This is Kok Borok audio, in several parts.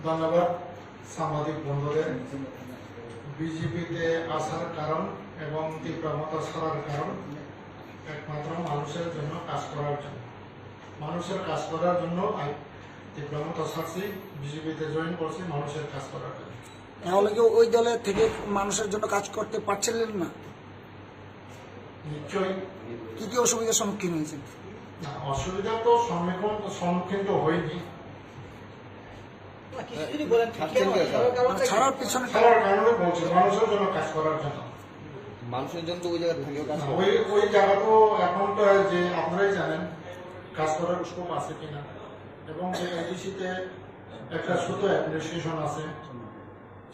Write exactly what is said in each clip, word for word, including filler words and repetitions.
ধন্যবাদ সাংবাদিক বন্ধুদের। বিজেপিতে আসার কারণ এবং তীব্র মত ছাড়ার কারণ একমাত্র মানুষের জন্য কাজ করার জন্য। মানুষের কাজ করার জন্য আই-, তীব্র মত ছাড়ছি, বিজেপিতে জয়েন করছি মানুষের কাজ করার জন্য। তাহলে কি ওই দলে থেকে মানুষের জন্য কাজ করতে পারছিলেন না? নিশ্চয়ই। কি কি অসুবিধার সম্মুখীন হয়েছেন? না, অসুবিধা তো সম্মুখীন, সম্মুখীন তো হয়নি। না, কিছু যদি বলেন, ছাড়ছেন কেন? কেন? কারণ মানে ছাড়ার পিছনে ছাড়ার কারণে বলছি, মানুষের জন্য কাজ করার জন্য। মানুষের জন্য তো ওই জায়গা থাকেও কাজ না, করে। ওই, ওই জায়গা তো এখন তো যে আপনারাই জানেন, কাজ করার স্কোপ আছে কিনা, এবং যে এডিসিতে একটা ছোট অ্যাডমিনিস্ট্রেশন আছে,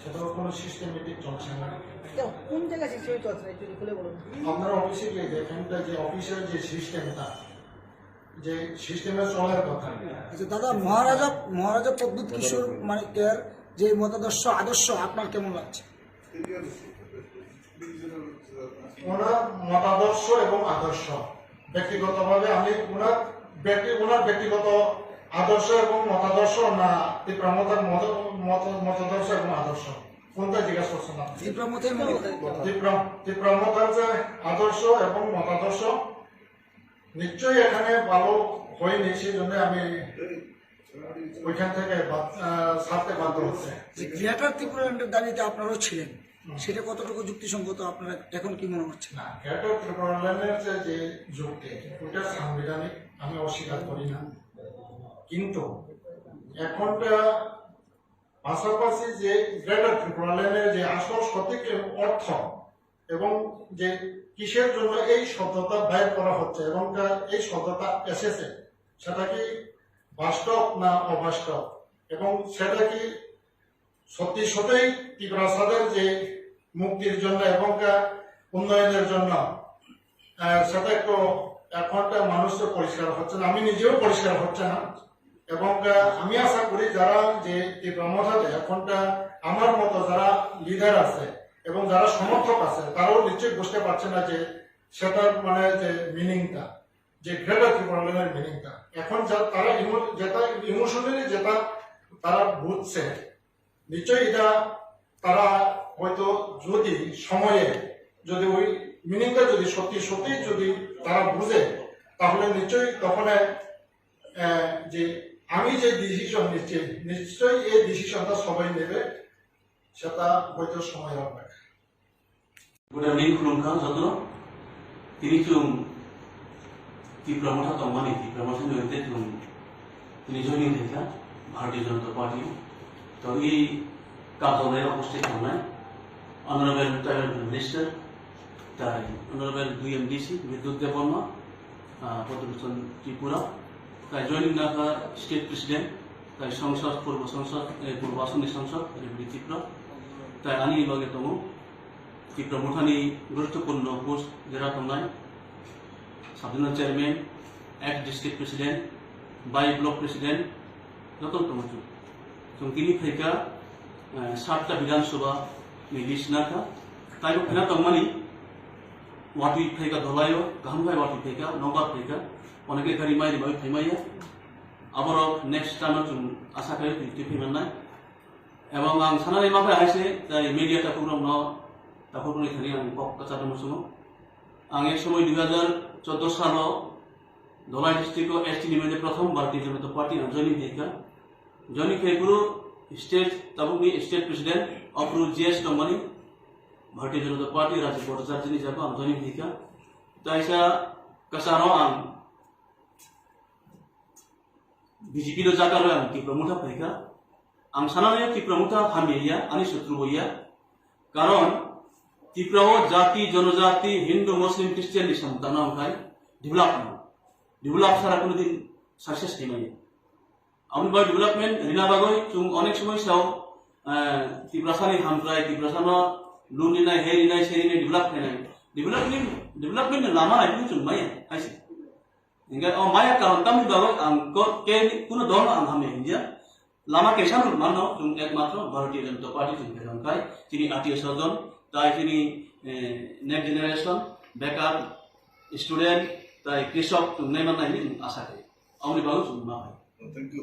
সেটাও কোনো সিস্টেমেটিক চলছে না। এটা কোন জায়গায় সিস্টেমে চলছে না, একটু খুলে বলুন। আপনারা অফিসে গিয়ে দেখেন, এটা যে অফিসের যে সিস্টেমটা, যে সিস্টেমে চলার কথা। আচ্ছা দাদা, মহারাজা, মহারাজা প্রদ্যুৎ কিশোর মানিক্যের যে মতাদর্শ, আদর্শ আপনার কেমন লাগছে? ওনার মতাদর্শ এবং আদর্শ, ব্যক্তিগতভাবে আমি ওনার ব্যক্তি, ওনার ব্যক্তিগত আদর্শ এবং মতাদর্শ না তীব্র মতার মত-, মত-, মতাদর্শ এবং আদর্শ, কোনটা জিজ্ঞাসা করছেন আপনি? তীব্র মতের মূল। তীব্র, তীব্র মতার যে আদর্শ এবং মতাদর্শ, নিশ্চয়ই এখানে ভালো হয়নি, সেই জন্য আমি ওইখান থেকে বাদ, আহ, ছাড়তে বাধ্য হচ্ছে। যে গ্রেটার ত্রিপুরাল্যান্ডের দাবিতে আপনারাও ছিলেন, হুম। সেটা কতটুকু যুক্তিসঙ্গত, আপনারা এখন কি মনে হচ্ছে? না, গ্রেটার ত্রিপুরাল্যান্ডের যে, যে যুক্তি, ওটা সাংবিধানিক, আমি অস্বীকার করি না। কিন্তু এখনটা পাশাপাশি যে গ্রেটার ত্রিপুরাল্যান্ডের যে আসল সঠিক অর্থ এবং যে কিসের জন্য এই শব্দটা ব্যয় করা হচ্ছে এবং তা, এই শব্দটা এসেছে, সেটা কি বাস্তব না অবাস্তব, এবং সেটা কি সত্যি সত্যিই তিপ্রাসাদের যে মুক্তির জন্য এবং তা উন্নয়নের জন্য, আহ, সেটা একটু এখনকার মানুষকে পরিষ্কার হচ্ছে না, আমি নিজেও পরিষ্কার হচ্ছে না। এবং, আহ, আমি আশা করি যারা যে তীব্র মথাতে এখনটা আমার মতো যারা লিডার আছে এবং যারা সমর্থক আছে, তারাও নিশ্চয়ই বুঝতে পারছে না যে সেটার মানে যে মিনিংটা, যে গ্রেটার ত্রিপুরাল্যান্ডের মিনিংটা। এখন যা তারা ইমো-, যেটা ইমোশনালি যেটা তারা বুঝছে, নিশ্চয়ই এটা তারা হয়তো যদি সময়ে যদি ওই মিনিংটা যদি সত্যি সত্যি যদি তারা বুঝে, তাহলে নিশ্চয়ই তখন, আহ, যে আমি যে ডিসিশন নিচ্ছি, নিশ্চয়ই এই ডিসিশনটা সবাই নেবে, সেটা হয়তো সময় লাগবে। Good evening, khulumkha joto. Tini chwng Tipra Motha tongmani, Tipra Motha ni oite chwng tini joining khaikha Bharatiya Janata Party. To i katonai upasthit tongnai Honorable Tribal Minister, tai Honorable dui M D C Bidyut Debbarma, ah, Padubhushan Tripura, tai joining nakha State President, tai Sangsad, Purbo Sangsad, eh, Purbo Assam ni Sangsad, Rebidi Tripura, tai ani loge tongo. Tipra Mothani guruttopurno post jera tongnai, Sub Zonal Chairman, Ex District President, Bai Block President, joto tongo chwng. Chwng tini phaikha, eh, satta Bidhan Sabha ni list nakha. Taibo phena tongmani, watwi phaikha Dholaio, kaham khai watwi phaikha, nokbar phaikha, oneke gari mai rimai phaimaya. Aborok next term o chwng asa khai twi twi phaimannai. Ebong ang sanani ma bai hai se, tai media takhuk rok no, takhuk rok ni thani ang kok kwchar rwma sungo. Ang ek somoi dui hajar choudo salo Dholai district o S T ni mane prothom Bharatiya Janata Party ang joining khaikha. Joining khai phuru state, tabuk ni state president Apru G S tongmani Bharatiya Janata Party Rajib Bhattacharya ni jaga ang joining khaikha. Taisa kwcharo ang B J P no jaga rw ang Tipra Motha phaikha. Ang sanani Tipra Motha hamya ya, ani sotru bo ya. Karon Tipra o jati, jonojati, Hindu, Muslim, Christian ni samung tangna wngkhai develop no. Develop sara kuno din success khaimaya. Aboni bagwi development rina bagwi chwng onek somoi sao, eh, Tiprasani hamkrai, Tiprasano loan rinai, he rinai, se rinai, develop khainai. Development, development ni lama nai chwng maya, hai se. Hingke o maya karon tamni bagwi ang ko-, ke kuno dol ang hamya hingya. Lama kaisa no mano, chwng ekmatro Bharatiya Janata Party chwng kailankha, chini atio swajon, tai chini, eh, next generation, bekar, student, tai krishok chwng nai mannai hinwi chwng asa khe. Aboni bagwi chwng ma hai.